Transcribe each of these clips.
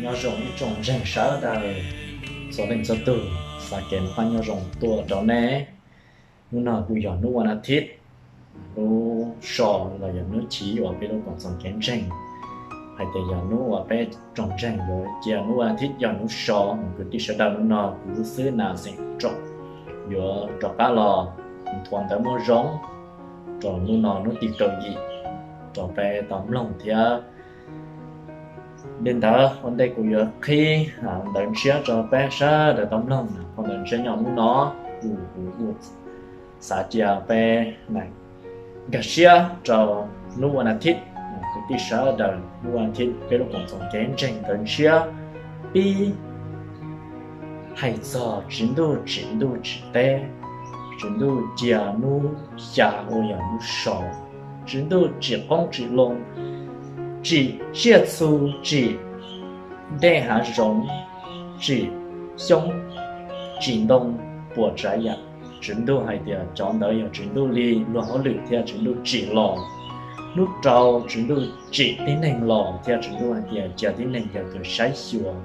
Nyob zoo ib tsoom ntseeg sawv daws txhua leej txhua tug, xav kev noj qab nyob zoo tuaj rau nej. Hnub no kuj yog hnub vas thib, hnub so los yog hnub chiv uas peb lub koom txoos kev ntseeg hais tias yog hnub uas peb tsoom ntseeg yuav cia hnub vas thib yog hnub so. Kwv tij sawv daws, hnub no kuv xwb na xeem tsom yuav rov qab los nthuav ntawv moo zoo rau hnub no hnub tim kaum yim rau peb tau mloog thiab. Li ntawd ua ntej kuv yuav qhib ntawv ntshiab rau peb sawv daws tau mloog, phau ntawv ntshiab nyob hnub no, kuv kuv xav cia peb nkag siab rau hnub vas thib. Kwv tij sawv daws, hnub vas thib peb lub koom txoos kev ntseeg ntawv ntshiab pib hais txog Tswv Ntuj tsim ntuj tsim teb, Tswv Ntuj cia hnub xya ua yog hnub so, Tswv Ntuj tsim qoob tsim loo, tsim tsiaj txhu, tsim dej hav zoov, tsim xyoob, tsim ntoo, puas tsav yam. Tswv Ntuj hais tias cov ntawd yog Tswv Ntuj li luag hauj lwm thiab Tswv Ntuj tsim los. Hnub rau Tswv Ntuj tsim tib neeg los thiab Tswv Ntuj hais tias cia tib neeg yog tus saib xyuas.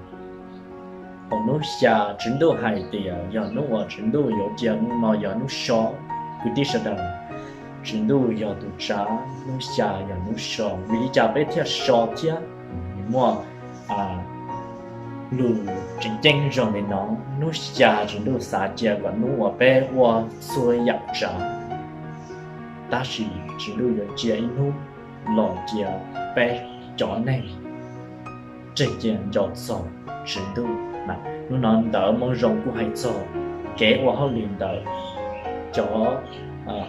Thaum hnub xya Tswv Ntuj hais tias yog hnub uas Tswv Ntuj yuav cia hnub no yog hnub so. Kwv tij sawv daws, Tswv Ntuj yog tus tsav hnub xya yog hnub so, vim li cas peb thiaj so thiab? Nws muaj lus tseem ceeb zoo li no: hnub xya Tswv Ntuj xav cia kom hnub uas peb ua txhua yam tsav, tab sis Tswv Ntuj yuav cia ib hnub los cia peb cov neeg ntseeg cia nco txog Tswv Ntuj. Hnub no ntawv moo zoo kuj hais txog kev ua hauj lwm ntawm cov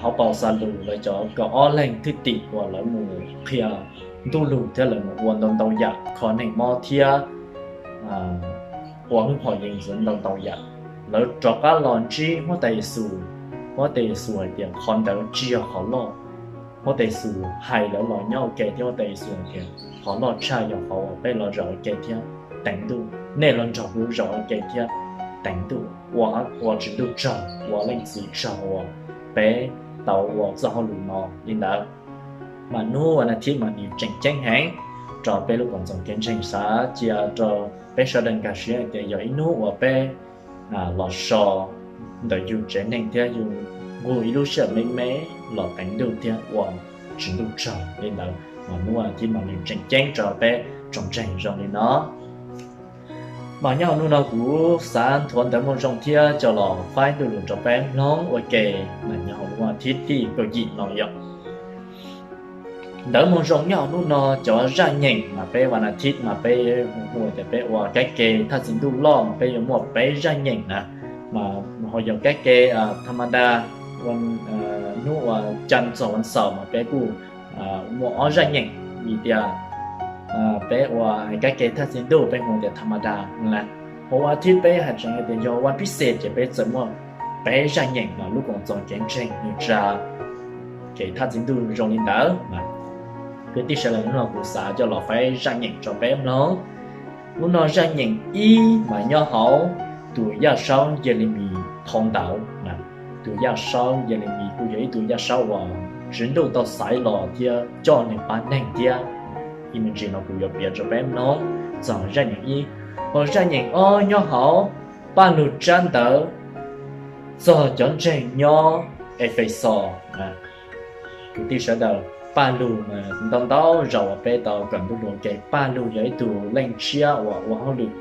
hauv paus xa lus, lawv cov kaum ob leeg thwj tim uas lawv mus qhia ntuj lug thiab lawv mus ua ntau ntau yam kho neeg mob thiab ua hwj hom yees ntxwv ntau ntau yam. Lawv rov qab los ntsib huab tais Yexus, huab tais Yexus hais tias qhov ntawd tsis yog qhov loj. Huab tais Yexus hais lawv los nyob ua ke thiab huab tais Yexus hais tias qhov loj tshaj yog qhov uas peb los zaum ua ke thiab teev ntuj. Nej los nrog kuv zaum ua ke thiab teev ntuj, ua ua Tswv Ntuj tsaug, ua Leej Txiv tsaug uas peb tau ua txoj hauj lwm no li ntawd. Mas hnub vas thib mas nws tseem ceeb heev rau peb lub koom txoos kev ntseeg, xav cia rau peb sawv daws nkag siab hais tias yog ib hnub uas peb los so ntawm yus tsev neeg thiab yus nqug ib lub sij hawm me me los teev ntuj thiab ua Tswv Ntuj tsaug li ntawd. Mas hnub vas thib mas nws tseem ceeb rau peb tsoom ntseeg zoo li no. Mas nyob hnub no kuv xav nthuav ntawv moo zoo thiab coj los faib ntuj lus rau peb mloog ua ke. Mas nyob hauv lub vas thib tim kaum yim no yog ntawv moo zoo nyob hnub no, cov zaj nyeem mas peb vas thib mas peb hu tias peb ua kab ke thaj txi ntuj loj mas peb yuav muaj peb zaj nyeem na. Mas ho yog kab ke tha ma da, hnub uas ca txog vas xaum mas peb kuj muaj ob zaj nyeem. Vim tias peb ua kab ke thaj txi ntuj peb hu tias tha ma da na, ho vas thib peb hais tseem hais tias yog vas pib xes ces peb txawm muaj peb zaj nyeem. Mas lub koom txoos kev ntseeg nws tsa kev thaj txi ntuj zoo li ntawd. Kwv tij sawv daws, hnub no kuv xav coj los faib zaj nyeem rau peb mloog. Hnub no zaj nyeem ib mas nyob hauv tus yaj saub Yelemis phau ntawv. Tus yaj saub Yelemis kuj yog ib tug yaj saub uas Tswv Ntuj tau xaiv los thiab coj nws pab neeg thiab. Ib me ntsis no kuv yuav piav rau peb mloog txog zaj nyeem ib. Ho zaj nyeem ob nyob hauv Paj Lug tsab ntawv txog cov ntseeg nyob Efexos. Kwv tij sawv daws, Paj Lug mas ntau ntau zaus uas peb tau kawm ntuj lus ua ke, Paj Lug yog ib tug leej ntshiab uas ua hauj lwm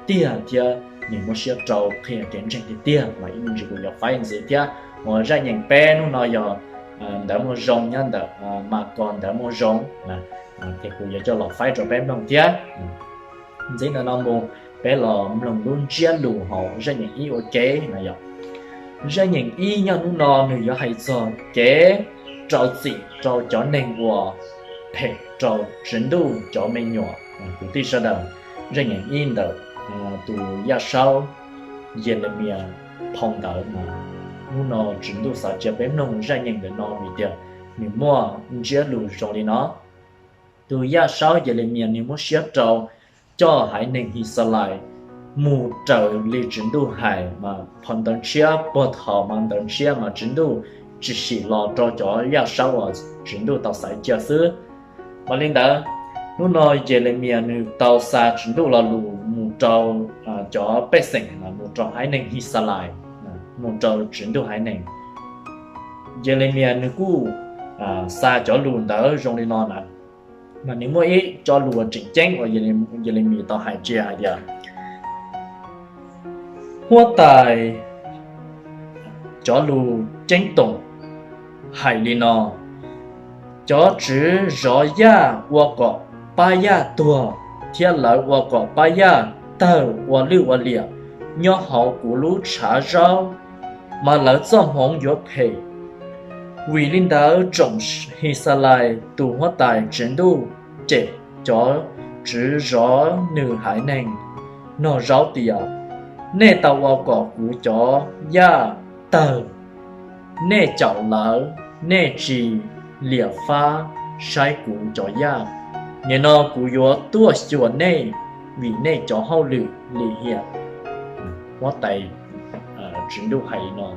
tiag thiab nws muab siab rau qhia kev ntseeg tiag tiag. Mas ib me ntsis kuv yuav faib ntxiv thiab. Uas zaj nyeem peb hnub no yog ntawv moo zoo nyob ntawm Mas Kos ntawv moo zoo, ces kuv yuav coj los faib rau peb mloog thiab. Ntxiv ntawm no mus peb los mloog lub ntsiab lus hauv zaj nyeem ib ua ke no yog: Zaj nyeem ib nyob hnub no nws yuav hais txog kev rau txim rau cov neeg uas phem rau Tswv Ntuj cov me nyuam. Kwv tij sawv daws, zaj nyeem ib ntawm tus yaj saub Yelemis phau ntawv no, hnub no Tswv Ntuj xav cia peb mloog zaj nyeem ntawm no vim tias nws muaj ntsiab lus zoo li no. Tus yaj saub Yelemis nws muab siab rau coj haiv neeg His Xas Lais mus raws li Tswv Ntuj hais. Mas phau ntawv ntshiab puag thaum mas ntawv ntshiab mas Tswv Ntuj tsis sim los rau cov yaj saub uas Tswv Ntuj tau xaiv cia xwb. Mas li ntawd, Hnub no Yelemis nws tau xa Tswv Ntuj lo lus mus rau cov pej xeem, mus rau haiv neeg His Xas Lais, mus rau Tswv Ntuj haiv neeg. Yelemis nws kuj xa cov lus ntawd zoo li no na, mas nws muaj ib co lus uas tseem ceeb uas Yelemis tau hais tias hais tias Huab Tais cov lus ceeb toom hais li no: Cov tswv zov yaj ua kom pab yaj tuag, thiab lawv ua kom pab yaj tawg ua lwj ua liam nyob hauv kuv lub tshav zaub, mas lawv txoj hmoov yuav phem. Vim li ntawd tsoom His Xas Lais tus Huab Tais Tswv Ntuj cem cov tswv zov nws haiv neeg, nug Zaub tias Nej tau ua kom kuv cov yaj tawg, nej caum lawv, nej tsis liam fab saib kuv cov yaj. Nim no kuv yuav tuaj xyuas nej vim nej cov hauj lwm lim hiam. Huab Tais Tswv Ntuj hais li no.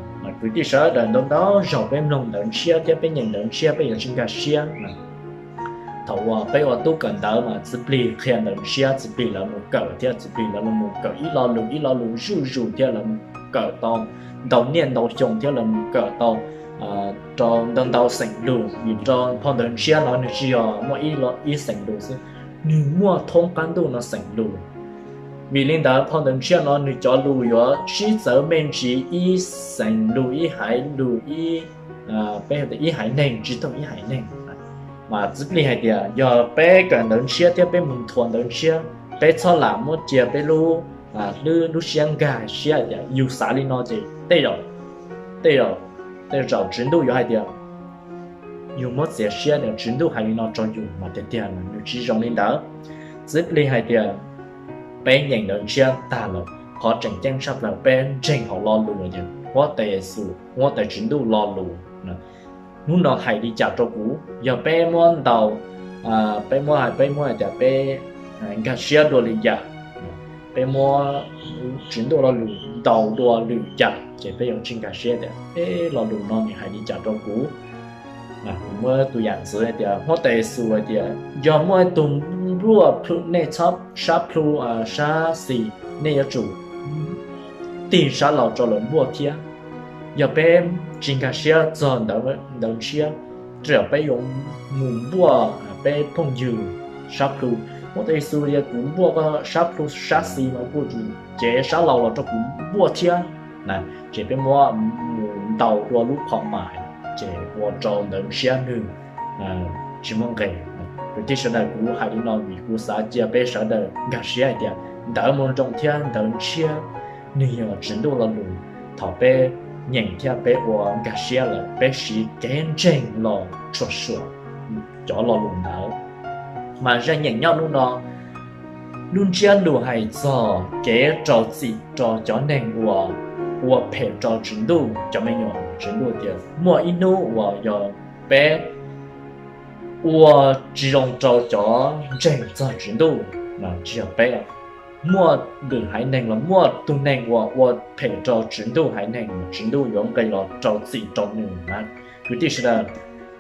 Kwv tij sawv daws, ntau ntau zaus peb mloog Ntawv Ntshiab thiab peb nyeem Ntawv Ntshiab peb yuav tsis nkag siab. Thaum uas peb ua tub kawm ntawv mas txiv plig qhia Ntawv Ntshiab, txiv plig lawv mus kawm thiab txiv plig lawv mus kawm ib lo lus ib lo lus zuj zus thiab lawv mus kawm tau ntau niaj ntau xyoo thiab lawv mus kawm tau rau ntau ntau xeem lus, vim rau phau Ntawv Ntshiab no nws tsis yog muaj ib xeem lus xwb, nws muaj thoob qab ntuj no xeem lus. Vim li ntawd phau Ntawv Ntshiab no nws cov lus yuav sib txawv me ntsis ib xeem lus ib haiv lus ib peb ib haiv neeg tsis tau ib haiv neeg. Mas txiv plig hais tias yog peb kawm Ntawv Ntshiab thiab peb mus nthuav Ntawv Ntshiab, peb txhob lam muab cia peb lub lub siab nkag siab tias yus xav li no ces tej zaum tej zaum tej zaum Tswv Ntuj yuav hais tias yus muab txiav siab tias Tswv Ntuj hais li no rau yus mas tiag tiag nws tsis zoo li ntawd. Txiv plig hais tias peb nyeem Ntawv Ntshiab tag lawm, qhov tseem ceeb tshaj plaws peb ntseeg hauv lo lus tias Huab Tais Yexus, Huab Tais Tswv Ntuj lo lus. Hnub no hais li cas rau kuv? Yog peb muab ntaus, peb muab hais peb muab hais tias peb nkag siab dua lwm yam, peb muab Tswv Ntuj lo lus ntaus dua lwm yam ces peb yuav tsis nkag siab tias peb lo lus no nws hais li cas rau kuv. Kuv muab tus yam ntxwv hais tias Huab Tais Yexus hais tias yog muaj ib tug npuaj plhu nej sab plhu sab xis, nej yuav tsum tig sab laug rau lawv npuaj thiab. Yog peb tsis nkag siab txog Ntawv Ntshiab, tej zaum peb yuav mus npuaj peb phooj ywg sab plhu. Huab Tais Yexus tias kuv npuaj koj sab plhu sab xis mas kuj tsis cev sab laug los rau kuv npuaj thiab. Ces peb muab mus ntaus dua lub qhov mas ces ua rau Ntawv Ntshiab nws tsis muaj nqis. Kwv tij sawv daws, kuv hais li no vim kuv xav cia peb sawv daws nkag siab hais tias Ntawv Moo Zoo thiab Ntawv Ntshiab nws yog Tswv Ntuj lo lus. Thaum peb nyeem thiab peb ua nkag siab lawm, peb siv kev ntseeg los tshua suam cov lo lus ntawd. Mas zaj nyeem nyob hnub no, lub ntsiab lus hais txog kev rau txim rau cov neeg uas ua phem rau Tswv Ntuj, cov me nyuam Tswv Ntuj tias muaj ib hnub uas yog peb ua tsis zoo rau cov ntseeg txog Tswv Ntuj, mas tsis yog peb, muaj lwm haiv neeg los muaj tus neeg uas ua phem rau Tswv Ntuj haiv neeg, Tswv Ntuj yuav nqis los rau txim rau nws na. Kwv tij sawv daws,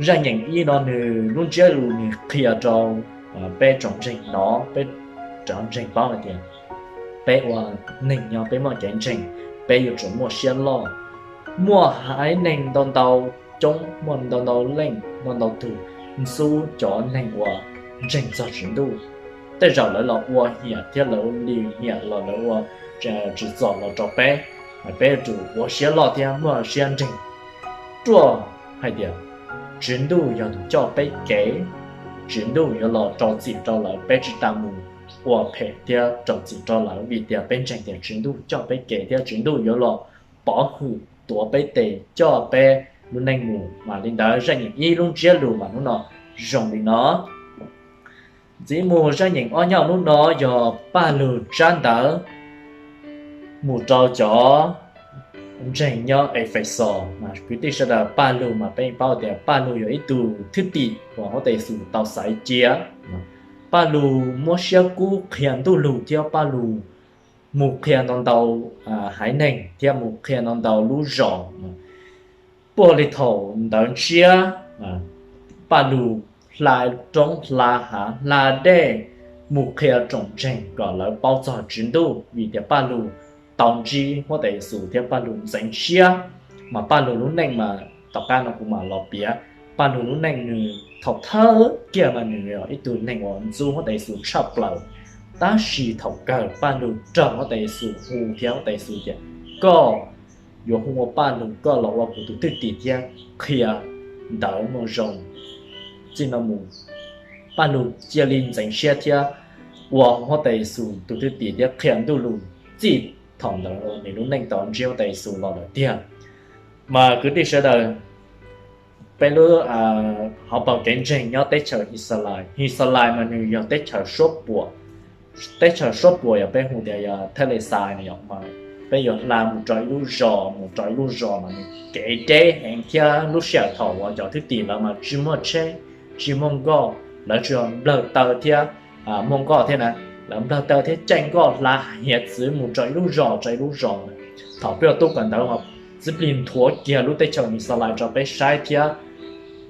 zaj nyeem ib no nws lub ntsiab lus nws qhia rau peb tsoom ntseeg hnov, peb tsoom ntseeg paub hais tias peb ua neeg nyob peb muaj kev ntseeg, peb yuav tsum muaj siab loj. Muaj haiv neeg ntau ntau coob, muaj ntau ntau leej, muaj ntau tug ntxub cov neeg uas ntseeg txog Tswv Ntuj. Tej zaum lawv los ua hiam thiab lawv lim hiam los lawv ua tsis txom los rau peb, peb yuav tsum ua siab loj thiab muaj siab ntseeg ruaj hais tias Tswv Ntuj yog tus coj peb kev, Tswv Ntuj yuav los rau txim rau lawv, peb tsis tas mus ua phem thiab rau txim rau lawv vim tias peb ntseeg tias Tswv Ntuj coj peb kev thiab Tswv Ntuj yuav los pov hwm tuav peb tes coj peb lub neej mus. Mas li ntawd zaj nyeem ib lub ntsiab lus mas hnub no zoo li no. Ntxiv mus zaj nyeem ob nyob hnub no yog Paj Lug tsab ntawv mus rau cov ntseeg nyob Efexos. Kwv tij sawv daws, Paj Lug mas peb paub tias Paj Lug yog ib tug thwj tim uas Huab Tais Yexus tau xaiv cia. Paj Lug muab siab kub qhia Ntuj lus thiab Paj Lug mus qhia ntau ntau haiv neeg thiab mus qhia ntau ntau lub zos. Puag li thaum Ntawv Ntshiab, Paj Lug hla roob hla hav hla dej mus qhia tsoom ntseeg kom lawv paub txog Tswv Ntuj, vim tias Paj Lug tau ntsib Huab Tais Yes Xus thiab Paj Lug ntxeev siab. Mas Paj Lug lub neej mas tom qab no kuv mam los piav. Paj Lug lub neej nws thaum thawj kiag mas nws yog ib tug neeg uas ntxub Huab Tais Yes Xus tshaj plaws, tab sis thaum kawg Paj Lug raug Huab Tais Yes Xus hu thiab Huab Tais Yes Xus tias, koj yuav hu ua Paj Lug, koj los ua kuv tus thwj tim thiab qhia Ntawv Moo Zoo. Txij no mus Paj Lug cia li ntxeev siab thiab ua Huab Tais Yes Xus tus thwj tim thiab qhia Ntuj Lus. Txij thaum ntawd nws lub neej tau ntsib Huab Tais Yes Xus los lawm tiag. Mas kwv tij sawv daws, peb lub hauv paus kev ntseeg nyob teb chaws His Xas Lais, His Xas Lais mas nws yog teb chaws suab puam. Teb chaws suab puam yog peb hu tias yog Thaj Les Xais no yog, peb yuav hla mus rau ib lub zos mus rau ib lub zos mas nws kev deb heev thiab lub sij hawm thaum uas cov thwj tim lawv mas tsis muaj tsheb, tsis muaj nkoj, lawv tsuas nplawg taw thiab muaj nkoj thiab na. Lawv nplawg taw thiab caij nkoj hla hiav txwv mus rau ib lub zos rau ib lub zos. Thaum peb ua tub kawm ntawv mas txiv plig nthuav kiag lub teb chaws His Xas Lais rau peb saib thiab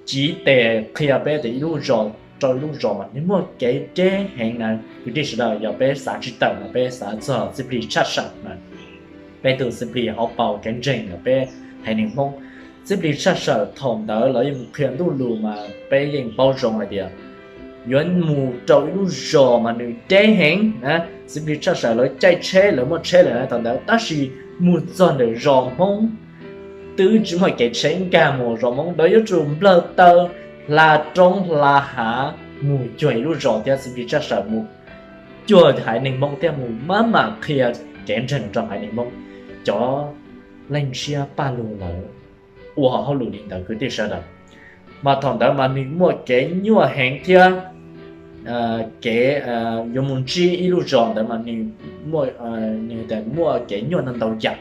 civ tes qhia peb tias ib lub zos rau ib lub zos mas nws muaj kev deb heev na. Kwv tij sawv daws, yog peb xav tsis tawm mas peb xav txog txiv plig tshaj sawm na. Peb tus txiv plig hauv paus kev ntseeg ntawm peb haiv neeg Hmoob, txiv plig tshaj sawm thaum ntawd lawv yeej mus qhia Ntuj Lus mas peb yeej paub zoo hais tias yuav mus rau ib lub zos mas nws deb heev na. Txiv plig tshaj sawm lawv caij tsheb, lawv muaj tsheb lawm na thaum ntawd, tab sis mus txog ntawm zos Hmoob twb tsis muaj kev tsheb nkag mus zos Hmoob, lawv yuav tsum nplawg taw hla roob hla hav mus cuag ib lub zos thiab. Txiv plig tshaj sawm mus cuag haiv neeg Hmoob thiab mus maj mam qhia kev ntseeg rau haiv neeg Hmoob. Cov leej ntshiab Paj Lug lawv ua hauj lwm li ntawd kwv tij sawv daws. Mas thaum ntawd mas nws muaj kev nyuaj heev thiab kev yuav mus ntsib ib lub zos ntawd mas nws muaj, nws muaj kev nyuaj ntau ntau yam.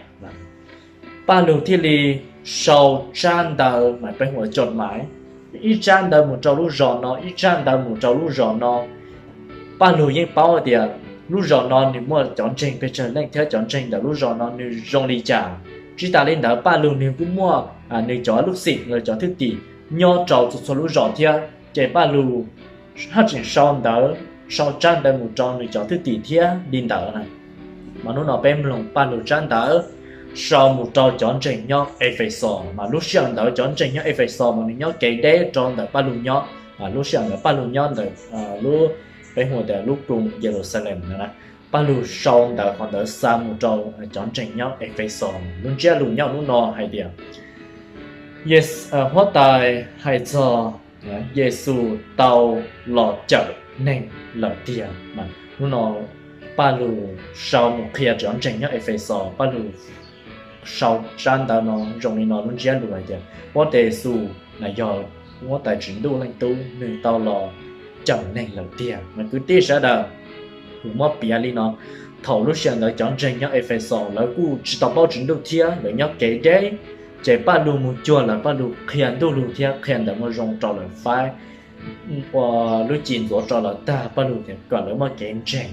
Paj Lug thiaj li sau tsab ntawv mas peb hu ua coj mais, ib tsab ntawv mus rau lub zos no, ib tsab ntawv mus rau lub zos no. Paj Lug yeej paub tias lub zos no nws muaj cov ntseeg pes tsawg leej thiab cov ntseeg ntawm lub zos no nws zoo li cas. Tsis tas li ntawd Paj Lug nws kuj muaj nws cov lub xim los cov thwj tim nyob rau txhua txhua lub zos thiab. Ces Paj Lug haj tseem sau ntawv, sau tsab ntawv mus rau nws cov thwj tim thiab li ntawd na. Mas hnub no peb mloog Paj Lug tsab ntawv sau mus rau cov ntseeg nyob Efexos. Mas lub sij hawm ntawd cov ntseeg nyob Efexos mas nws nyob kev deb rau ntawm Paj Lug nyob. Lub sij hawm ntawd Paj Lug nyob ntawm lub, peb hu tias lub koog Yeluxalees no na. Paj Lug sau ntawv qhov ntawd xa mus rau cov ntseeg nyob Efexos. Lub ntsiab lus nyob hnub no hais tias, Yes, huab tais hais txog Yes Xus tau los cawm neeg lawm tiag. Hnub no Paj Lug sau mus qhia cov ntseeg nyob Efexos, Paj Lug sau tsab ntawv no zoo li no, lub ntsiab lus hais tias, Huab tais Yes Xus na yog Huab tais Tswv Ntuj Leej Tub, nws tau los cawm neeg lawm tiag. Mas kwv tij sawv daws, kuv muab piav li no, thaum lub sij hawm ntawd cov ntseeg nyob Efexos lawv kuj tsis tau paub Tswv Ntuj thiab, lawv nyob kev deb. Ces Paj Lug mus cuag lawv, Paj Lug qhia Ntuj Lug thiab qhia Ntawv Moo Zoo rau lawv faib ua lub cim ntxuav rau lawv tag, Paj Lug tias kom lawv muaj kev ntseeg.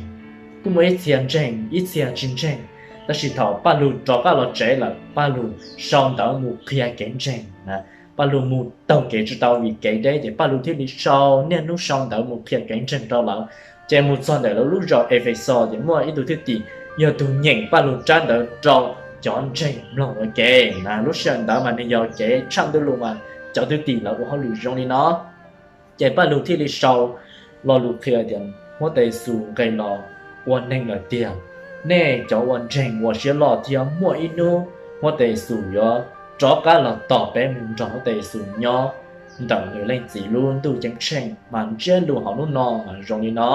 Kuj muaj ib txhia ntseeg, ib txhia tsis ntseeg. Tab sis thaum Paj Lug rov qab los tsev lawm, Paj Lug sau ntawv mus qhia kev ntseeg na. Paj Lug mus taug kev tsis tau vim kev deb, ces Paj Lug thiaj li sau niaj hnub sau ntawv mus qhia kev ntseeg rau lawv. Ces mus txog ntawm lawv lub zos Efexos ces muaj ib tug thwj tim yog tus nyeem Paj Lug tsab ntawv rau cov ntseeg mloog ua ke na. Lub sij hawm ntawd mas nws yog kev tshaj Ntuj Lug mas cov thwj tim lawv ua hauj lwm zoo li no. Ces Paj Lug thiaj li sau lo lus qhia tias Huab tais Yes Xus nqes los ua neeg lawm tiag. Nej cov uas ntseeg ua siab loj thiab muaj ib hnub Huab tais Yes Xus yuav rov qab los tos peb mus nrog Huab tais Yes Xus nyob ntawm nws Leej Txiv lub ntuj ceeb tsheej. Mas ntsiab lus hauv hnub no mas zoo li no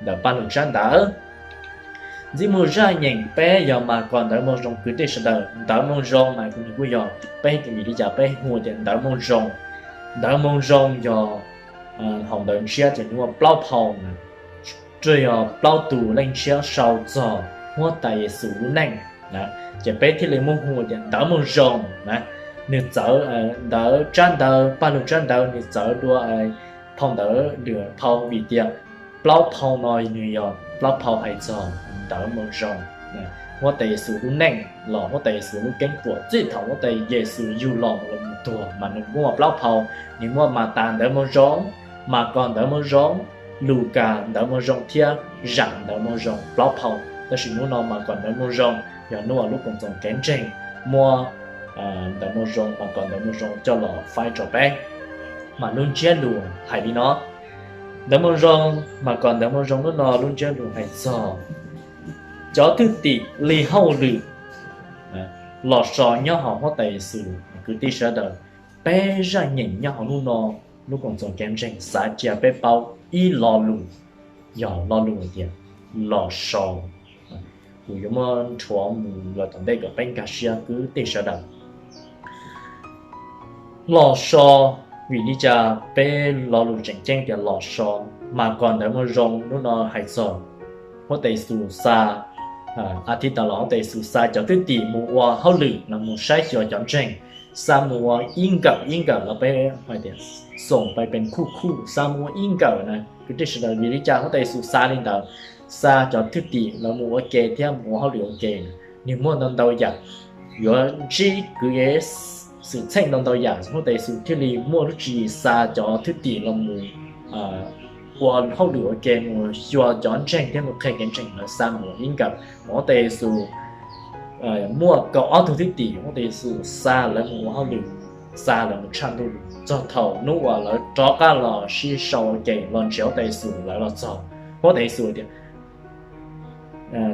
ntawm Paj Lug tsab ntawv. Ntxiv mus zaj nyeem peb yog mas kom Ntawv Moo Zoo kwv tij sawv daws. Ntawv Moo Zoo mas nws kuj yog peb vim li cas peb hu tias Ntawv Moo Zoo. Ntawv Moo Zoo yog hauv ntawv ntshiab ces nws muaj plaub phau na, yog plaub tus leej ntshiab sau txog Huab tais Yes Xus lub neej na, ces peb thiaj li muab hu tias Ntawv Moo Zoo na. Nws txawv ntawv tsab ntawv, Paj Lug tsab ntawv nws txawv dua phau ntawv lwm phau vim tias plaub phau no nws yog plaub phau hais txog Ntawv Moo Zoo, Huab tais Yes Xus lub neej los Huab tais Yes Xus lub keeb kwm txij thaum Huab tais Yes Xus yug los mus los mus tuag. Mas nws muaj plaub phau, nws muaj Matas Ntawv Moo Zoo, Mas Kos Ntawv Moo Zoo, Lus Kas Ntawv Moo Zoo thiab Zam Ntawv Moo Zoo plaub phau. Tab sis hnub no Mas Kos Ntawv Moo Zoo yog hnub uas lub Koom Txoos Kev Ntseeg muab Ntawv Moo Zoo, Mas Kos Ntawv Moo Zoo coj los faib rau peb. Mas lub ntsiab lus hais li no: Ntawv Moo Zoo, Mas Kos Ntawv Moo Zoo hnub no lub ntsiab lus hais txog cov thwj tim li hauj lwm los so nyob hauv Huab Tais Yes Xus. Kwv tij sawv daws, peb zaj nyeem nyob hauv hnub no lub Koom Txoos Kev Ntseeg xav cia peb paub ib lo lus, yog lo lus tias los so. Kuv yuav muab nrhuav mus los tom ntej kom peb nkag siab kwv tij sawv daws. Los so, vim li cas peb lo lus tseem ceeb tias los so? Mas Kos Ntawv Moo Zoo hnub no hais txog Huab Tais Yes Xus xa, a thiv tas los Huab Tais Yes Xus xa cov thwj tim mus ua hauj lwm los mus saib xyuas cov ntseeg, xa mus ua ib nkawm ib nkawm los peb hais tias xoom pais pes khuj khuj, xa mus ua ib nkawm na. Kwv tij sawv daws, vim li cas Huab Tais Yes Xus xa li ntawd? Xa cov thwj tim los mus ua ke thiab mus ua hauj lwm ua ke, nws muaj ntau ntau yam. Yuav ntsib kwv xwm txheej ntau ntau yam Huab Tais Yes Xus thiaj li muaj lub tswv yim xa cov thwj tim los mus ua hauj lwm ua ke, mus xyuas cov ntseeg thiab mus qhia kev ntseeg, lawv xa mus ib nkawm. Huab Tais Yes Xus muaj kaum ob tug thwj tim, Huab Tais Yes Xus xa lawv mus ua hauj lwm, xa lawv mus tshaj Ntuj Lus. Txog thaum hnub uas lawv rov qab los sib sau ua ke los ntsia Huab Tais Yes Xus, lawv los txog, Huab Tais Yes Xus tias,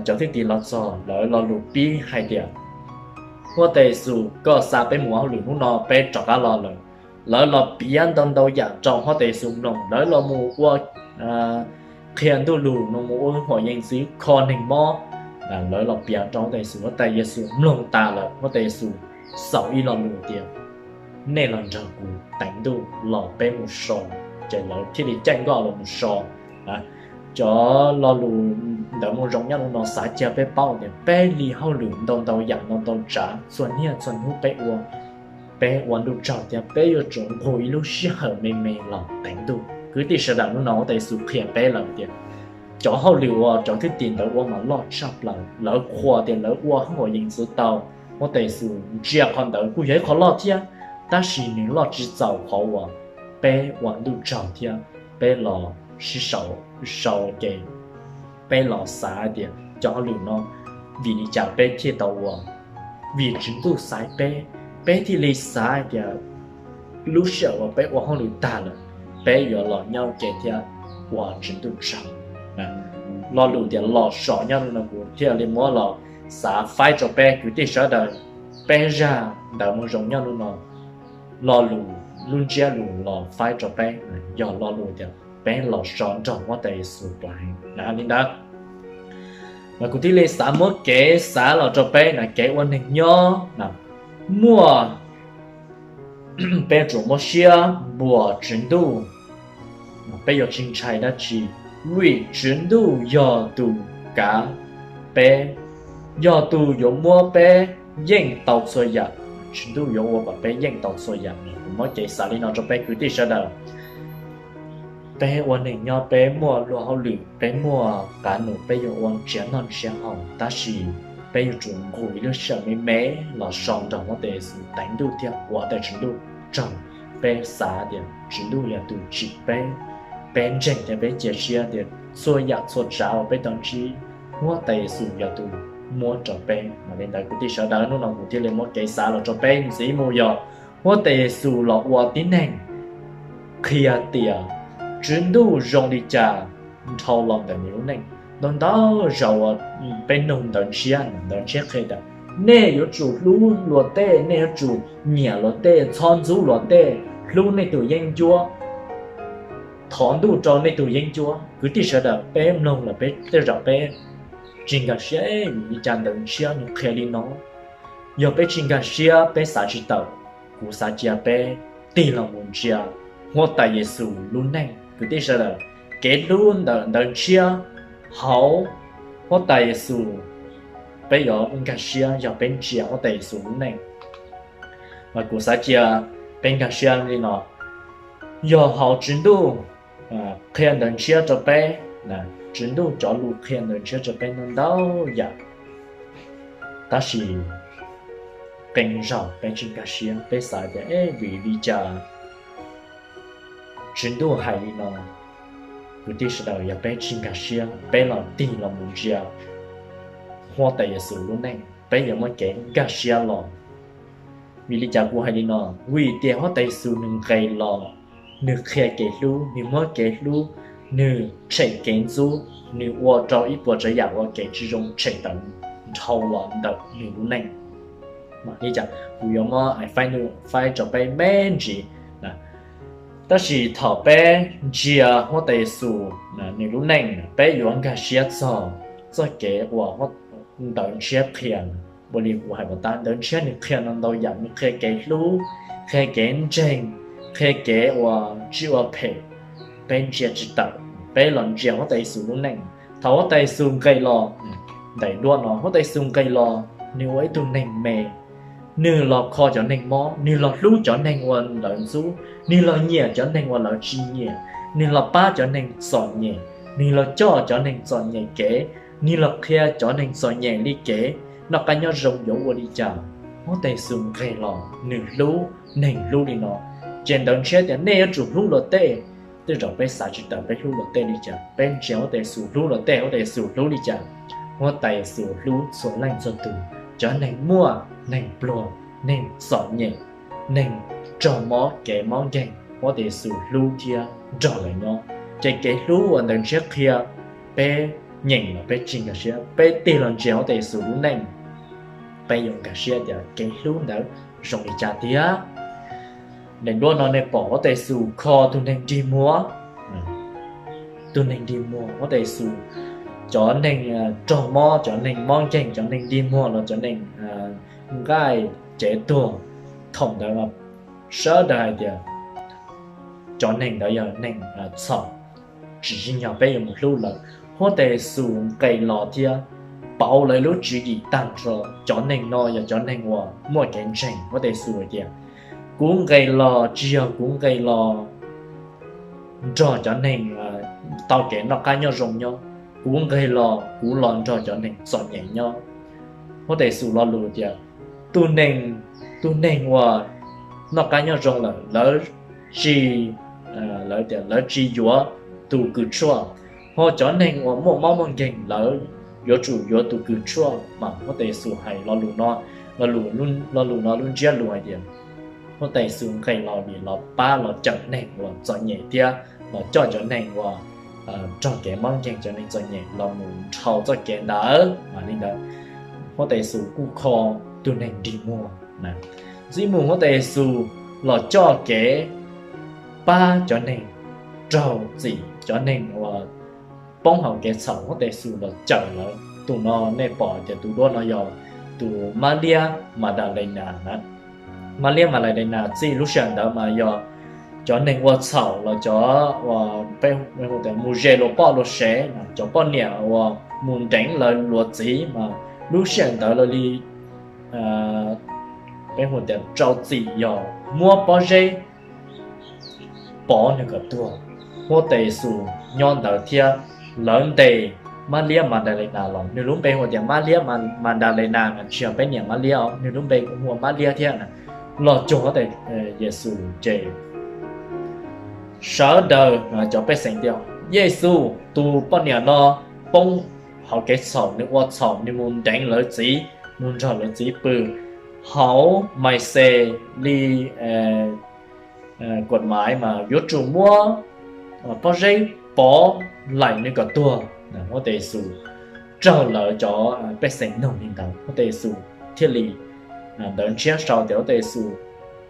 cov thwj tim los txog, lawv lo lus pib hais tias, Huab Tais Yes Xus, koj xa peb mus ua hauj lwm, hnub no peb rov qab los lawm. Lawv los piav ntau ntau yam rau Huab Tais Yes Xus mloog, lawv los mus ua qhia Ntuj Lus, los mus ua huam yees txwv, kho neeg mob, lawv los piav rau Huab Tais Yes Xus. Huab Tais Yes Xus mloog tas lawm, Huab Tais Yes Xus xaus ib lo lus tias, nej los nrog kuv teev Ntuj los peb mus so. Ces lawv thiaj li caij nkoj los mus so. Cov lo lus Ntawv Moo Zoo nyob hnub no xav cia peb paub tias peb li hauj lwm ntau ntau yam ntau ntau tsav, txhua niaj txhua hnub peb ua, peb ua Ntuj tsaug thiab peb yuav tsum nqus ib lub sij hawm me me los teev Ntuj. Kwv tij sawv daws, hnub no Huab Tais Yes Xus qhia peb lawm tias cov hauj lwm uas cov thwj tim ntawd ua mas loj tshaj plaws, lawv qhuas tias lawv ua huam yees txwv tau. Huab Tais Yes Xus ntsia qhov ntawd kuj yog ib qho loj thiab, tab sis nws loj tsis txaus qhov uas peb ua Ntuj tsaug thiab peb los sib sau, sau ces peb los xav tias cov hauj lwm no vim li cas peb thiaj tau ua? Vim Tswv Ntuj xaiv peb, peb thiaj li xav tias lub sij hawm uas peb ua hauj lwm tag lawm, peb yuav los nyob ua ke thiab ua Tswv Ntuj tsaug. Lo lus tias los so nyob hnub no kuv thiaj li muab los xav faib rau peb kwv tij sawv daws, peb zaj Ntawv Moo Zoo nyob hnub no, lo lus, lub ntsiab lus los faib rau peb yog lo lus tias peb los so nrog Huab Tais Yes Xus plas heev na. Li ntawd mas kuv thiaj li xav muab kev xav los rau peb na, kev ua neeg nyob na, muaj, peb yuav tsum muab siab npuab Tswv Ntuj. Peb yuav tsis ntshai dab tsi, vim Tswv Ntuj yog tus kav peb, yog tus yuav muab peb yeej tau txhua yam. Tswv Ntuj yuav ua kom peb yeej tau txhua yam. Kuv muab kev xav li no rau peb kwv tij sawv daws. Peb ua neeg nyob, peb muaj luag hauj lwm, peb muaj qav num, peb yuav ua nrhiav noj nrhiav haus, tab sis peb yuav tsum nqus ib lub sij hawm me me los so nrog Huab Tais Yes Xus teev Ntuj thiab ua Huab Tais Tswv Ntuj tsaug. Peb xav tias Tswv Ntuj yog tus tsim peb, peb ntseeg thiab peb cia siab tias txhua yam txhua tsav uas peb tau ntsib, Huab Tais Yes Xus yog tus muab rau peb. Mas li ntawd kwv tij sawv daws, hnub no kuv thiaj li muab kev xav los rau peb ntxiv mus yog Huab Tais Yes Xus los ua tib neeg qhia tias Tswv Ntuj zoo li cas dhau los ntawm nws lub neej. Ntau ntau zaus uas peb nug Ntawv Ntshiab, Ntawv Ntshiab qhia tias nej yuav tsum hlub luag tej, nej yuav tsum nyiam luag tej, txhob ntxub luag tej, hlub nej tus yeeb ncuab, thov Ntuj rau nej tus yeeb ncuab. Kwv tij sawv daws, peb mloog lawm peb tej zaum peb tsis nkag siab, vim li cas Ntawv Ntshiab nws qhia li no? Yog peb tsis nkag siab, peb xav tsis tawm, kuv xav cia peb tig los mus ntsia Huab Tais Yes Xus lub neej. Kwv tij sawv daws, kev hlub ntawm Ntawv Ntshiab hauv Huab Tais Yes Xus, peb yuav nkag siab yog peb ntsia Huab Tais Yes Xus lub neej. Mas kuv xav cia peb nkag siab li no, yog hauv Tswv Ntuj qhia Ntawv Ntshiab rau peb, Tswv Ntuj cov lus qhia Ntawv Ntshiab rau peb ntau ntau yam, tab sis qee zaus peb tsis nkag siab, peb xav tias, e, vim li cas Tswv Ntuj hais li no, kwv tij sawv daws, yog peb tsis nkag siab, peb los tig los mus ntsia Huab Tais Yes Xus lub neej, peb yuav muaj kev nkag siab los. Vim li cas kuv hais li no? Vim tias Huab Tais Yes Xus nws nqes los, nws qhia kev hlub, nws muab kev hlub, nws tshem kev ntxub, nws ua rau ib puas tsav yam uas kev tsis zoo tshem tawm dhau los ntawm nws lub neej. Li cas kuv yuav muab faib rau peb me ntsis. Tab sis thaum peb ntsia Huab Tais Yes Xus nws lub neej, peb yuav nkag siab txog txoj kev uas Ntawv Ntshiab qhia. Ua li kuv hais puas tas, Ntawv Ntshiab nws qhia no ntau yam, nws qhia kev hlub, qhia kev ntseeg, qhia kev uas tsis ua phem. Peb ntsia tsis tawm, peb los ntsia Huab Tais Yes Xus lub neej. Thaum Huab Tais Yes Xus nqes los, daim duab no, Huab Tais Yes Xus nqes los nws ua ib tug neeg me, nws los kho cov neeg mob, nws los hlub cov neeg uas lawv ntxub, nws los nyiam cov neeg uas lawv tsis nyiam, nws los pab cov neeg txom nyem, nws los coj cov neeg txom nyem kev, nws los qhia cov neeg txom nyem li kev noj qab nyob zoo yuav ua li cas. Huab Tais Yes Xus nqes los nws hlub neeg hlub li no, ces Ntawv Ntshiab tias nej yuav tsum hlub luag tej. Tej zaum peb xav tsis tawm peb hlub luag tej li cas, peb ntsia Huab Tais Yes Xus hlub luag tej, Huab Tais Yes Xus hlub li cas? Huab Tais Yes Xus hlub txhua leej txhua tus, cov neeg muaj, neeg pluag, neeg txom nyem, neeg raug mob kev mob nkeeg, Huab Tais Yes Xus hlub thiab nrog lawv nyob. Ces kev hlub uas Ntawv Ntshiab qhia, peb nyeem los peb tsis nkag siab, peb tig los ntsia Huab Tais Yes Xus lub neej, peb yuav nkag siab tias kev hlub ntawd zoo li cas tiag. Daim duab no nej pom Huab Tais Yes Xus kho tus neeg dig muag, tus neeg dig muag, Huab Tais Yes Xus, cov neeg raug mob, cov neeg mob nkeeg, cov neeg dig muag los cov neeg nqaij cev tuag, thaum ntawd sawv daws hais tias cov neeg ntawd yog neeg txhaum, tsis tsim nyog peb yuav mus hlub lawv. Huab Tais Yes Xus nqes los thiab pauv lawv lub tswv yim tag nrho, cov neeg no yog cov neeg uas muaj kev ntseeg. Huab Tais Yes Xus hais tias kuv nqes los tsis yog kuv nqes los nrog cov neeg tau kev noj qab nyob zoo nyob, kuv nqes los kuv los nrog cov neeg txom nyem nyob. Huab Tais Yes Xus lo lus tias tus neeg, tus neeg uas noj qab nyob zoo lawm, lawv tsis, lawv tias lawv tsis yuav tus kws tshuaj, ho cov neeg uas muaj mob muaj nkeeg lawv yuav tsum yuav tus kws tshuaj. Mas Huab Tais Yes Xus hais lo lus no, lo lus no lub ntsiab lus hais tias Huab Tais Yes Xus nqes los vim los pab los cawm neeg uas txom nyem thiab los coj cov neeg uas raug kev mob nkeeg, cov neeg txom nyem los mus dhau txoj kev ntawd. Mas li ntawd Huab Tais Yes Xus kuj kho tus neeg dig muag. Ntxiv mus Huab Tais Yes Xus los coj kev pab cov neeg raug txim, cov neeg uas poob hauv kev txhaum, Huab Tais Yes Xus los cawm lawv. Tus no nej pom tias tus duab no yog tus Mab Liab Mas Das Les Nas na. Mab Liab Mas Das Les Nas txij lub sij hawm ntawd mas yog cov neeg ua txhaum los cov uas peb hu tias mus ze luag poj luag sev, cov poj niam uas mus nteev lawv luav txiv mas lub sij hawm ntawd lawv li, peb hu tias rau txim yog muab pob zeb pov nws kom tuag. Huab Tais Yes Xus nyob ntawd thiab lawv ntes Mab Liab Mas Das Les Nas los. Nws lub npe hu tias Mab Liab Mas Das Les Nas mas tsis yog peb niam Mab Liab os, nws lub npe kuj hu ua Mab Liab thiab na. Los cuag Huab Tais Yes Xus ces sawv daws cov pej xeem tias Yes Xus tus poj niam no poob hauv kev txhaum, nws ua txhaum, nws mus nteev lawv txiv, mus nrog lawv txiv pw. Hauv Mais Xes li kuam maiv mas yuav tsum muab pob zeb pov laim nws kom tuag. Huab Tais Yes Xus raug lawv cov pej xeem nug li ntawd, Huab Tais Yes Xus thiaj li ntawv ntshiab sau tias Huab Tais Yes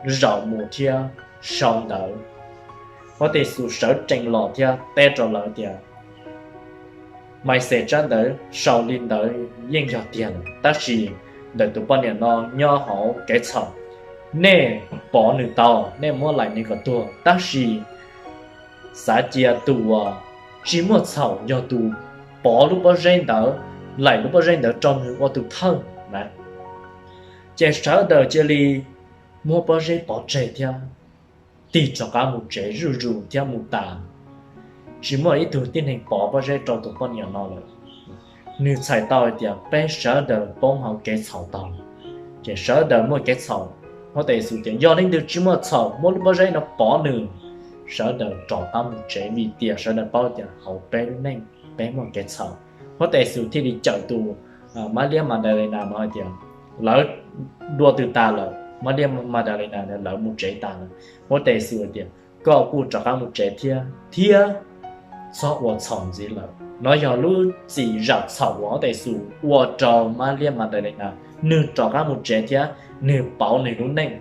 Xus zaum mus thiab sau ntawv. Huab Tais Yes Xus sawv tsees los thiab teb rau lawv tias Mais Xes tsab ntawv sau li ntawd yeej yog tiag lawm, tab sis ntawm tus poj niam no nyob hauv kev txhaum, nej pov nws tau, nej muab laim nws kom tuag, tab sis xav cia tus uas tsis muaj txhaum yog tus pov lub pob zeb ntawd, laim lub pob zeb ntawd rau nws ua tus thawj na. Ces sawv daws cia li muab pob zeb pov tseg thiab tig rov qab mus tsev zuj zus thiab mus tas. Tsis muaj ib tug tib neeg pov pob zeb rau tus poj niam no lawm. Nws txhais tau hais tias peb sawv daws poob hauv kev txhaum tau, ces sawv daws muaj kev txhaum. Huab Tais Yes Xus tias yog leej twg tsis muaj txhaum muab lub pob zeb no pov nws, sawv daws rov qab mus tsev, vim tias sawv daws paub tias hauv peb lub neej peb muaj kev txhaum. Huab tais Yexus thiaj li cawm tus Mab Liab Madalena no hais tias lawv dua twg tas lawm, Mab Liab Madalena lawv mus tsev tas lawm. Huab tais Yexus hais tias koj kuj rov qab mus tsev thiab, thiab txhob ua txhaum ntxiv lawm. No yog lub txim zam txhaum uas huab tais Yexus ua rau Mab Liab Madalena, nws rov qab mus tsev thiab nws pauv nws lub neej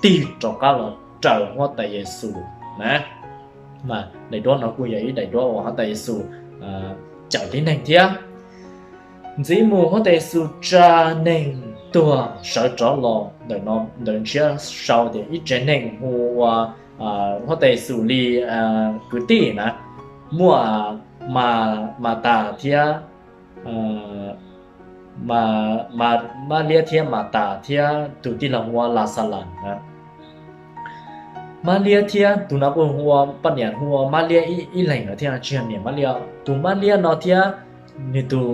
tig rov qab los raws huab tais Yexus na. Mas daim duab no kuj yog ib daim duab uas huab tais Yexus cawm tib neeg thiab. Ntxiv mus huab tais Yexus tsa neeg tuag sawv rov los ntawm no, ntawm ntshiab sau tias ib tsev neeg hu ua huab tais Yexus li kwv tij na, muaj Matas thiab, Mab Liab thiab Matas thiab tus tij laug hu ua Laxalas na. Mab Liab thiab tus no kuj hu ua poj niam hu ua Mab Liab ib leeg no thiab, tsis yog niam Mab Liab. Tus Mab Liab no thiab nws tus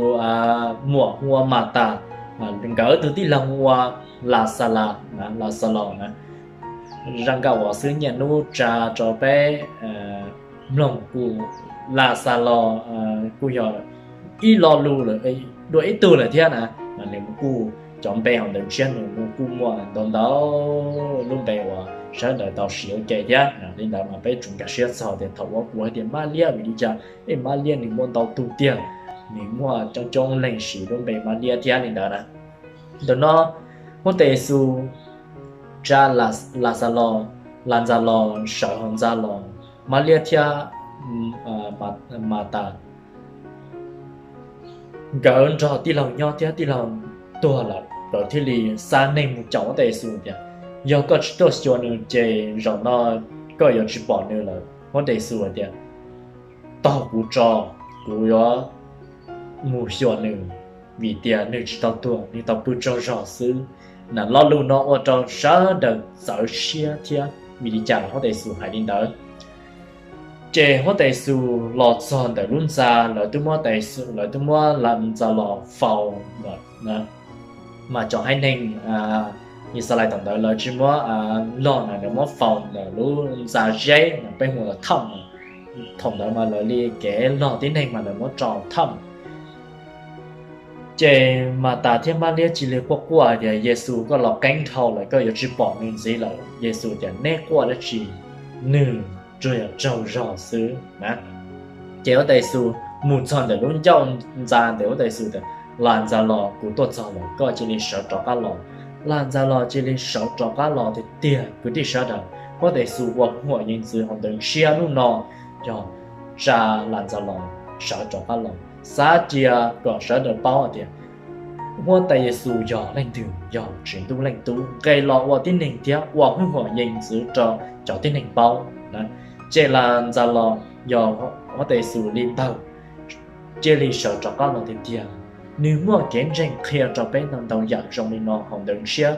muam hu ua Matas, nkawd tus tij laug hu ua Laxalas, Laxalos na. Zaj nkauj uas xwb nyiaj hnub tsa rau peb mloog kuj, Laxalos kuj yog ib lo lus lawm, dua ib tug lawm thiab na. Nws kuj, cov npe hauv ntawv ntshiab nws kuj muaj ntau ntau lub npe uas sawv daws tau siv ua ke thiab. Li ntawd mas peb tsuas nkag siab txog tias thaum ub kuv hais tias Mab Liab vim li cas, es Mab Liab nws muaj ntau tug tiag, nws muaj coob coob leej siv lub npe Mab Liab thiab li ntawd na. Ntawm no huab tais Yexus tsa Laxalos, Laxalos sawv hauv ntxa los, Mab Liab thiab Matas nkawd nrog tij laug nyob thiab tij laug tuag lawm, nkawd thiaj li xa neeg mus caum huab tais Yexus tias yog koj tsis tuaj xyuas nws ces zaum no koj yuav tsis pom nws lawm. Huab tais Yexus hais tias taug kuv tso, kuv yuav mus xyuas nws, vim tias nws tsis tau tuag, nws tau pw tsaug zog xwb. Na, lo lus no ua rau sawv daws txawv siab thiab vim li cas huab tais Yexus hais li ntawd. Ces huab tais Yexus los txog ntawm lub ntxa, lawv twb muab tais, lawv twb muab Laxalos faus lawm. Mas cov haiv neeg Yixalayees thaum ntawd lawv tsis muab log na, lawv muab faus ntawm lub ntxa zeb, peb hu ua thaj. Thaum ntawd mas lawv li kev log tib neeg mas lawv muab tso thaj. Ces Matas thiab Mab Liab cia li quaj quaj tias Yexus, koj los qeeb dhau lawm, koj yuav tsis pom nws ntxiv lawm. Yexus tias neb quaj dab tsi, nws tsuas yog tsaug zog xwb na. Ces huab tais Yexus mus txog ntawm lub ncauj ntxa ntawd, huab tais Yexus tias Laxalos, kuv tuaj txog lawm, koj cia li sawv rov qab los. Laxalos cia li sawv rov qab los tiag tiag kwv tij sawv daws. Huab tais Yexus ua hwj huam yees ntxwv hauv ntawv ntshiab hnub no yog tsa Laxalos sawv rov qab los, xav cia kom sawv daws paub hais tias huab tais Yexus yog leej twg, yog Tswv Ntuj Leej Tub nqes los ua tib neeg thiab ua hwj huam yees ntxwv rau cov tib neeg paub. Ces Laxalos yog huab tais Yexus li npawg cia li sawv rov qab los tiag tiag. Nws muaj kev ntseeg qhia rau peb ntau ntau yam zoo li no hauv ntawv ntshiab.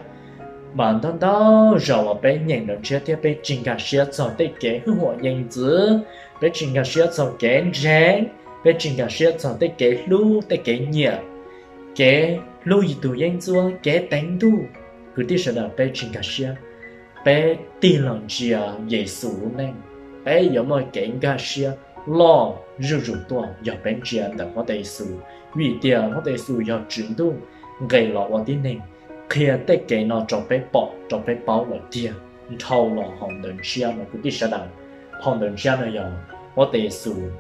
Mas ntau ntau zaus uas peb nyeem ntawv ntshiab thiab peb tsis nkag siab txog tej kev hwj huam yees ntxwv, peb tsis nkag siab txog kev ntseeg, peb tsis nkag siab txog tej kev hlub, tej kev nyiam, kev hlub yus tus yeeb ncuab, kev teev ntuj, kwv tij sawv daws peb tsis nkag siab, peb tig los ntsia Yexus lub neej, peb yuav muaj kev nkag siab loj zuj zus tuaj yog peb ntsia ntawm huab tais Yexus, vim tias huab tais Yexus yog Tswv Ntuj nqes los ua tib neeg, qhia tej kev no rau peb pom rau peb paub lawm tiag. Dhau los hauv ntawv ntshiab no kwv tij sawv daws, hauv ntawv ntshiab no yog huab tais Yexus.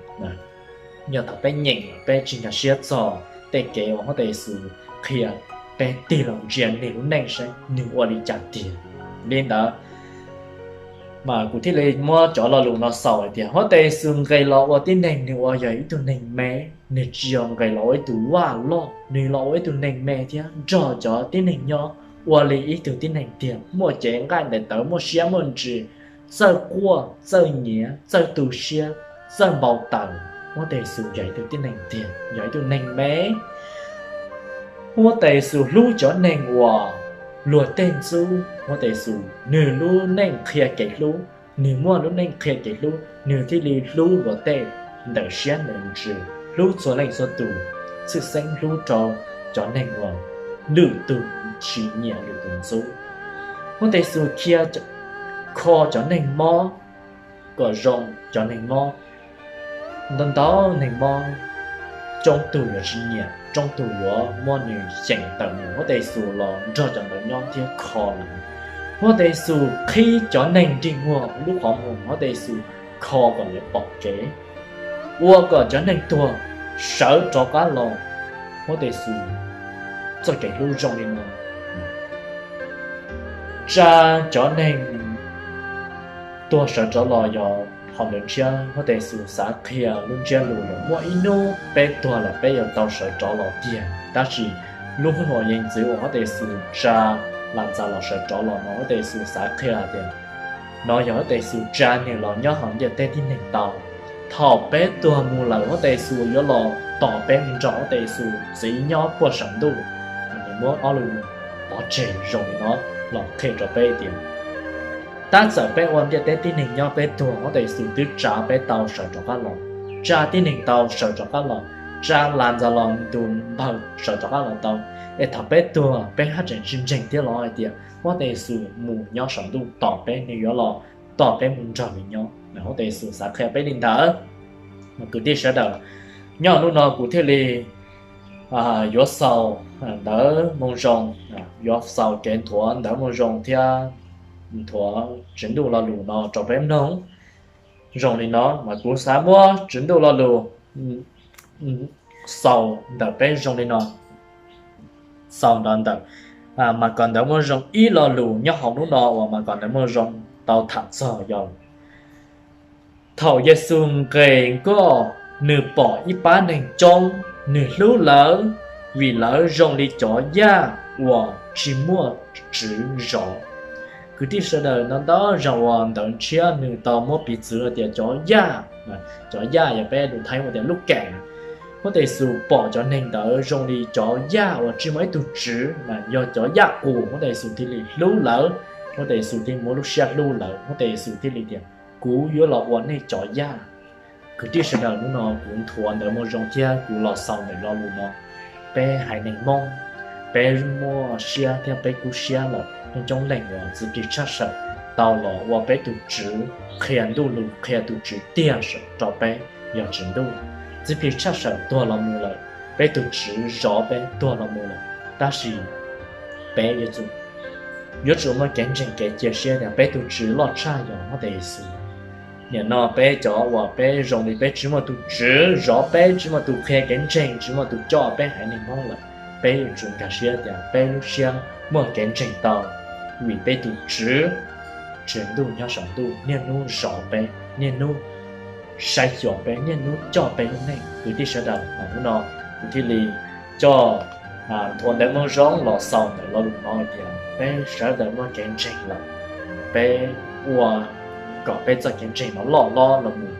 Yog thaum peb nyeem peb tsis nkag siab txog tej kev uas huab tais Yexus qhia, peb tig los ntsia nws lub neej saib nws ua li cas tiag. Li ntawd mas kuv thiaj li muab cov lo lus no xaus hais tias huab tais Yexus nqes los ua tib neeg, nws ua yog ib tug neeg me, nws tsis yog nqes los ua ib tug vaj loj, nws los ua ib tug neeg me thiab nrog cov tib neeg nyob ua li ib tug tib neeg tiag, muaj cev nqaij ntais tawv, muaj siab muaj ntsws, txawj quaj txawj nyiav, txawj tu siab, txawj npau taws. Huab tais Yexus yog ib tug tib neeg tiag, yog ib tug neeg me. Huab tais Yexus hlub cov neeg uas luag tej ntxub. Huab tais Yexus nws lub neej qhia kev hlub, nws muaj lub neej qhia kev hlub, nws thiaj li hlub luag tej ntawm siab ntawm ntsws, hlub txhua leej txhua tus, tshwj xeeb hlub rau cov neeg uas lwm tus tsis nyiam lwm tus ntxub. Huab tais Yexus khiav kho cov neeg mob, kom zoo cov neeg mob. Ntau ntau neeg mob, coob tug yuav tsis nyiam, coob tug yuav muab nws xyeem tawm mus. Huab tais Xus los nrog cov ntawd nyob thiab kho lawv. Huab tais Xus qhib cov neeg nrig muag lub qhov muag, huab tais Xus kho kom lawv pom kev, ua kom cov neeg tuag sawv rov qab los. Huab tais Xus txoj kev hlub zoo li no, tsa cov neeg tuag sawv rov los yog hom ntawd ntshiab. Huab tais Xus xav qhia lub ntsiab lus yog muaj ib hnub peb tuag lawm peb yuav tau sawv rov los tiag, tab sis lub hnub uas yeej txwv uas huab tais Xus tsa las ntxas los sawv rov los no, huab tais Xus xav qhia tias no yog huab tais Xus tsa nws los nyob hauv ntiaj teb tib neeg tau. Thaum peb tuag mus lawm huab tais Xus yuav los tos peb mus nrog huab tais Xus txiv nyob puag saum ntuj. Nws muab ob lus pov tseg zoo li no los qhia rau peb tias tab txawm peb ua ntiaj teb tib neeg nyob peb tuag, huab tais Xus twb tsa peb tau sawv rov qab los, tsa tib neeg tau sawv rov qab los, tsa las ntxas los tus npawg sawv rov qab los tau. Es thaum peb tuag peb haj tseem tsis ntseeg thiab los hais tias huab tais Xus mus nyob saum ntuj tos peb, nws yuav los tos peb mus nrog nws nyob. Huab tais Xus xav qhia peb li ntawd. Kwv tij sawv daws, nyob hnub no kuv thiaj li yuav xaus ntawv Moo Zoo, yuav xaus kev nthuav ntawv Moo Zoo thiab nthuav Tswv Ntuj Lo Lus no rau peb mloog. Zoo li no mas kuv xav muab Tswv Ntuj Lo Lus xaus ntawm peb zoo li no, xaus nrov ntawm Maiv Ntawv Moo Zoo ib lo lus nyob hauv hnub no uas Maiv Ntawv Moo Zoo tau tham txog yog thaum Yexus nqes nkoj, nws pom ib pab neeg coob, nws hlub lawv vim lawv zoo li cov yaj uas tsis muaj tswv zov. Kwv tij sawv daws, ntau ntau zaus uas ntawv ntshiab nws tau muab piv txwv tias cov yaj, cov yaj yog peb lus Thaib hu tias lub keem. Huab tais Yexus pom cov neeg ntawd zoo li cov yaj uas tsis muaj ib tug tswv, yog cov yaj qus. Huab tais Yexus thiaj li hlub lawv, huab tais Yexus thiaj muaj lub siab hlub lawv, huab tais Yexus thiaj li tias kuv yuav los ua nej cov yaj. Kwv tij sawv daws, hnub no kuv nthuav ntawv Moo Zoo thiab kuv los xaus ntawm lo lus no. Peb haiv neeg Hmoob, peb muaj siab thiab peb kub siab lawm, coob coob leej uas Txiv Plig Tshaj Sawm tau los ua peb tus Tswv, qhia Ntuj Lus, qhia tus Tswv tiag rau peb yog Tswv Ntuj. Txiv Plig Tshaj Sawm tuag los mus lawm, peb tus Tswv zov peb tuag los mus lawm, tab sis peb yuav tsum, yuav tsum muaj kev ntseeg kev cia siab tias peb tus Tswv loj tshaj yog huab tais Yexus. Nim no peb cov uas peb zoo li peb tsis muaj tus Tswv zov peb, tsis muaj tus qhia kev ntseeg, tsis muaj tus coj peb haiv neeg Hmoob lawm, peb yuav tsum nkag siab tias peb lub siab muaj kev ntseeg tau, vim peb tus Tswv, Tswv Ntuj nyob saum ntuj niaj hnub zov peb, niaj hnub saib xyuas peb, niaj hnub coj peb lub neej. Kwv tij sawv daws, hnub no kuv thiaj li coj nthuav ntawv Moo Zoo los xaus ntawm lo lus no tias peb sawv daws muaj kev ntseeg lawm, peb ua kom peb txoj kev ntseeg no loj hlob los mus,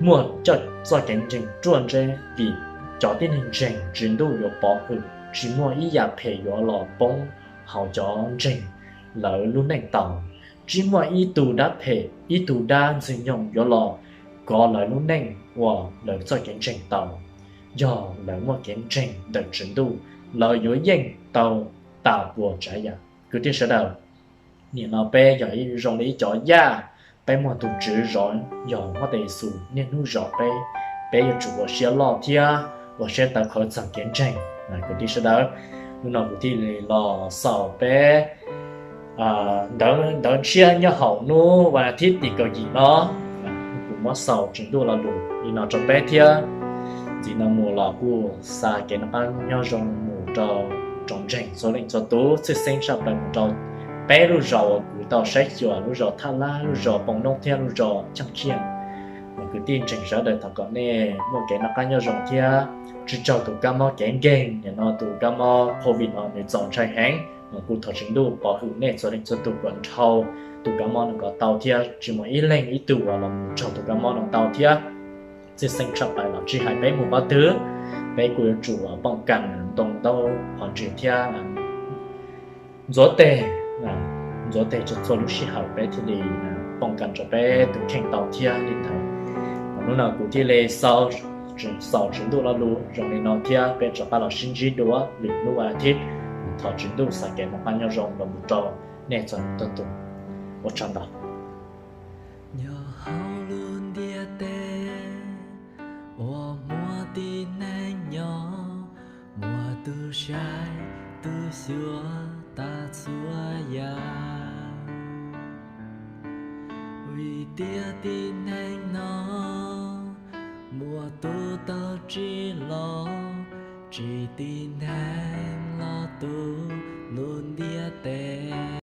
muaj coj txoj kev ntseeg ruaj ntseb, vim cov tib neeg ntseeg Tswv Ntuj yuav pov hwm, tsis muaj ib yam phem yuav los poob hauv cov ntseeg lawv lub neej tau. Tsis muaj ib tug dab phem, ib tug dab ntxwg nyoog yuav los kov lawv lub neej uas lawv txoj kev ntseeg tau. Yog lawv muaj kev ntseeg ntawm Tswv Ntuj, lawv yuav yeej tau tas puas tsav yam. Kwv tij sawv daws, nim no peb yog zoo li ib cov yaj, peb muaj tus Tswv zov, yog huab tais Yexus niaj hnub zov peb. Peb yuav tsum ua siab loj thiab ua siab tawv qhawv txog kev ntseeg. Kwv tij sawv daws, hnub no kuv thiaj li los xaus peb ntawv ntshiab nyob hauv hnub vas thib tim kaum yim no. Kuv muab xaus Tswv Ntuj Lo Lus li no rau peb thiab. Ntxiv no mus los kuj xa kev noj qab nyob zoo mus rau tsoom ntseeg txhua leej txhua tus, tshwj xeeb tshaj plaws mus rau peb lub zos uas kuv tau saib xyuas, lub zos Thaj Lab, lub zos Poo Noob thiab lub zos Cheej Khiaj. Kwv tij ntseeg sawv daws, thov kom nej muaj kev noj qab nyob zoo thiab tsis raug tus kab mob kev nkeeg. Nim no tus kab mob covid no nws txaus ntshai heev, kuv thov Tswv Ntuj pov hwm nej txhua leej txhua tus kom dhau tus kab mob no kom tau thiab tsis muaj ib leej ib tug uas los raug tus kab mob no tau thiab. Tshwj xeeb tshaj plaws los tsis hais peb mus qhov twg, peb kuj yuav tsum poob kas ntoo ntaub qhov ntswg thiab ntxuav tes, ntxuav tes txhua lub sij hawm peb thiaj li poob kas rau peb tus kheej tau thiab li ntawd. Hnub no kuv thiaj li xaus Tswv Ntuj Lo Lus zoo li no thiab peb rov qab los sib ntsib dua lwm hnub vas thib. Thov Tswv Ntuj xa kev noj qab nyob zoo los mus rau nej txhua leej txhua tus. Ua tsaug ntau. tas txhua yam. Vim tias tib neeg no muaj tus tau tsim los, tsim tib neeg los tu lub ntiaj teb.